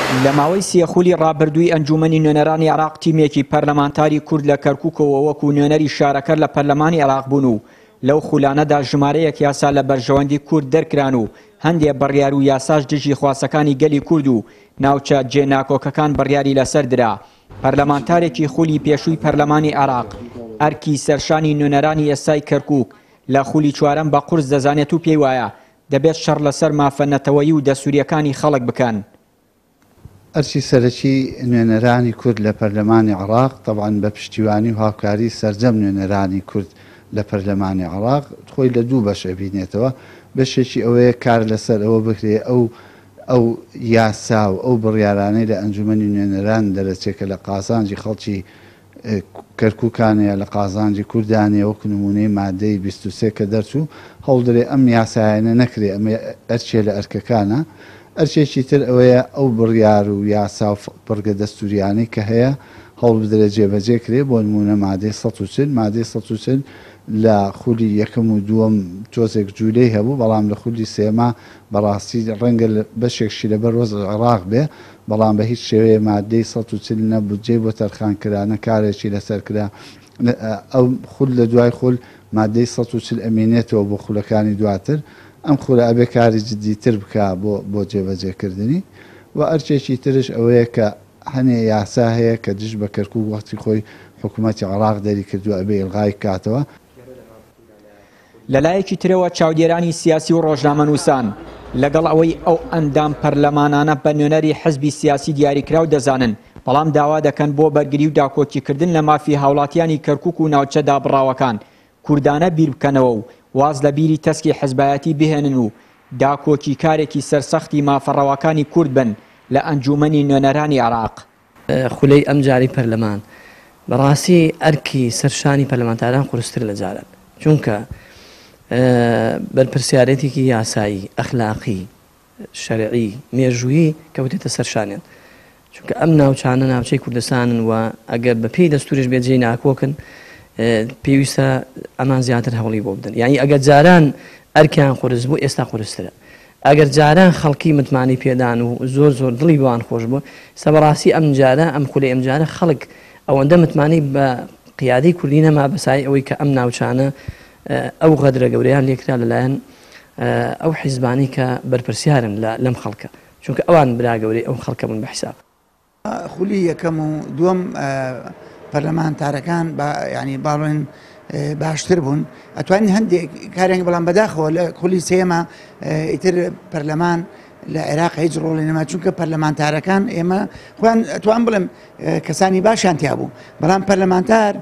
لە ماوەی سێ خولی ڕابردووی ئەنجوومەنی نوێنەرانی عێراق تیمێکی پەرلەمانتاری کورد لە کەرکووکەوە وەکو نوێنەری شارەکە لە پەرلەمانی عێراق بوون و لەو خولانەدا ژمارەیەک یاسا لە بەرژەوەندی کورد دەرکران و هەندێ بڕیار و یاساش دژی خواستەکانی گەلی کورد و ناوچە جێ ناکۆکەکان بڕیاری لەسەر درا. پەرلەمانتارێکی خولی پێشووی پەرلەمانی عێراق ئەرکی سەرشانی نوێنەرانی ئێستای کەرکووک لە خولی چوارەم بە قورس دەزانێت و پێی وایە دەبێت شەڕ لەسەر مافە نەتەوەیی و دەستوورییەکانی خەڵک بکەن. ئەرکی سەرەکی نوێنەرانی کورد لە پەرلەمانی عێڕاق، تەبعەن بە پشتیوانی و هاوکاری سەرجەم نوێنەرانی کورد لە پەرلەمانی عێڕاق، خۆی لە دوو بەش ئەبینێتەوە، بەشێکی ئەوەیە کار لەسەر ئەوە بکرێ ئەو ئەو یاسا و ئەو بڕیارانەی لە ئەنجومەنی نوێنەران دەرەچێ کە لە قازانجی خەڵکی کەرکوکانەیە لە قازانجی کوردانەیە وەکو نمونەی مادەی 23 کە دەرچوو هەوڵدرێ ئەم یاسایانە نەکرێ ئەمە ئەرکێ لە ئەرکەکانە ئەرکێکی تر ئەوەیە ئەو بڕیار و یاسا و بڕگە دەستوریانەی کە هەیە هەوڵ بدرێ جێبەجێ کرێ بۆ نمونە مادەی 140 مادەی 140 لە خولی یەکەم و دووەم تۆزێک جولەی هەبوو بەڵام لە خولی سێما بەڕاستی ڕەنگە بەشێکشی لەبەر وەزعی عێڕاق بێ بەڵام بە هیچ شێوەیە ماددەی 140 نە بودجەی بۆ تەرخان کرا نە کارێکی لەسەر کرا ئەو خول لە دوای خول ماددەی 140 ئەمێنێتەوە بۆ خولەکانی دواتر ئەم خولە ئەبێ کاری جدیتر بکا بۆ بۆ جێبەجێکردنی و ئەرکێکی ترش ئەوەیە کە هەنێ یاسا هەیە کە دژ بە کەرکوک وەختی خۆی حکوومەتی عێڕاق دەری کردووە ئەبێ ئیلغای بکاتەوە. لەلایەکی ترەوە چاودێرانی سیاسی و ڕۆژنامەنووسان لەگەڵ ئەوەی ئەو ئەندام پەرلەمانانە بە نوێنەری حزبی سیاسی دیاریکراو دەزانن، بەڵام داوا دەکەن بۆ بەرگری و داکۆکیکردن لە مافی هاوڵاتیانی کەرکوک و ناوچە دابڕاوەکان کوردانە بیربکەنەوە و واز لە بیری تەسکی حزبایەتی بهێنن و داکۆکیکارێکی سەرسەختی مافە ڕەواکانی کورد بن لە ئەنجوومەنی نوێنەرانی عێراق. خولەی ئەمجارەی پەرلەمان بەڕاستی ئەرکی سەر شانی پەرلەمانتاران قورسترە لە جاران، چونکە بەرپرسیارێتێکی یاسایی، ئەخلاقی، شەرعی، مێژوویی کەوتێتە سەر شانیان، چونکە ئەم ناوچانە ناوچەی کوردستانن و ئەگەر بە پێی دەستوریش بێت جێی ناکۆکن، پێویستە ئەمان زیاتر هەوڵی بۆ بدەن. یانی ئەگەر جاران ئەرکیان قورس بوو، ئێستا قورسترە. ئەگەر جاران خەڵکی متمانەی پێدان و زۆر زۆر دڵی بەوان خۆش بوو، ئێستا بەڕاستی ئەم جارە، ئەم خولەی ئەم جارە خەڵک ئەوەندە متمانەی بە قیادەی کوردی نەما بە سایەی ئەوەی کە ئەم ناوچانە ئەو غەدرە گەورەیان لێکرا لەلایەن ئەو حیزبانەی کە بەرپرسیارن لە لەم خەڵکە، چونکە ئەوان برا گەورەی ئەو خەڵکە بوون بە حیساب. خولی یەکەم و دووەم پەرلەمانتارەکان بە ینی باڵێن باشتر بوون ئەتوانین هەندێک کارێک بەڵام بەداخەوە لە خولی سێمە ئیتر پەرلەمان لە عێراق هیچ ڕۆڵی نەما چونکە پەرلەمانتارەکان ئێمە خۆیان ئەتوان بڵێم کەسانی باشیان تیا بوو بەڵام پەرلەمانتار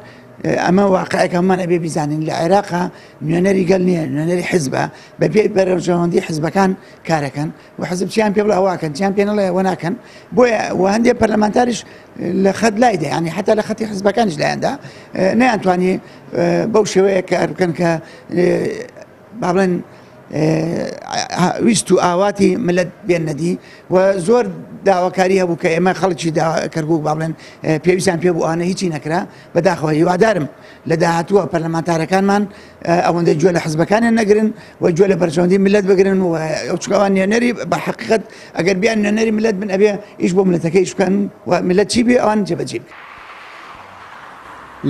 ئەمە واقعێک هەمومان ئەبێ بیزانین لە عێراقا نوێنەری گەل نییە نوێنەری حزبە بە پێی بەرەژەوەندی حزبەکان کارەکەن و حزب چیان پێ بڵێ ئەوە ئەکەن چیان پێ نەڵێ ئەوە ناکەن بۆیە و هەندێک پەرلەمانتاریش لە خەت لای دە ینی حتا لە خەتی حزبەکانیش لایەندا نەیانتوانی بەو شێوەیە کار بکەن کە با بڵێن ویست و ئاواتی ملت بێنەدی و زۆر داواکاری هەبوو کە ئێمە خەڵکی کەرکوک با بڵێن پێویستیان پێ بوو ئەوانە هیچی نەکرا بەداخەوە هیوادارم لە داهاتووە پەرلەمانتارەکانمان ئەوەندە گوێ لە حزبەکانیان نەگرن و گوێ لە بەرژەوەندی ملت بگرن و چونکە ئەوان نوێنەری بە حقیقەت ئەگەر بیان نوێنەری ملت بن ئەبێ ئیش بۆ ملتەکە ئیش بکەن و ملت چی بێ ئەوان جێبەجێ بکەن.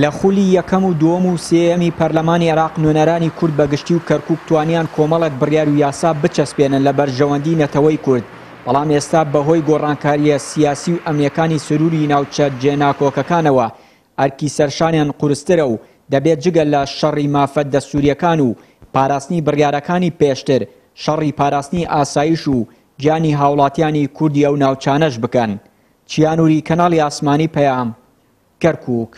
لە خولی یەکەم و دووەم و سێیەمی پەرلەمانی عێراق نوێنەرانی کورد بە گشتی و کەرکوک توانیان کۆمەڵێک بڕیار و یاسا بچەسپێنن لە بەرژەوەندی نەتەوەی کورد، بەڵام ئێستا بەهۆی گۆڕانکارییە سیاسی و ئەمنییەکانی سروری ناوچە جێناکۆکەکانەوە ئەرکی سەرشانیان قورسترە و دەبێت جگە لە شەڕی مافە دەستورییەکان و پاراستنی بڕیارەکانی پێشتر، شەڕی پاراستنی ئاسایش و گیانی هاوڵاتیانی کوردی ئەو ناوچانەش بکەن. چیا نوری، کەناڵی ئاسمانی پەیام، کەرکوک.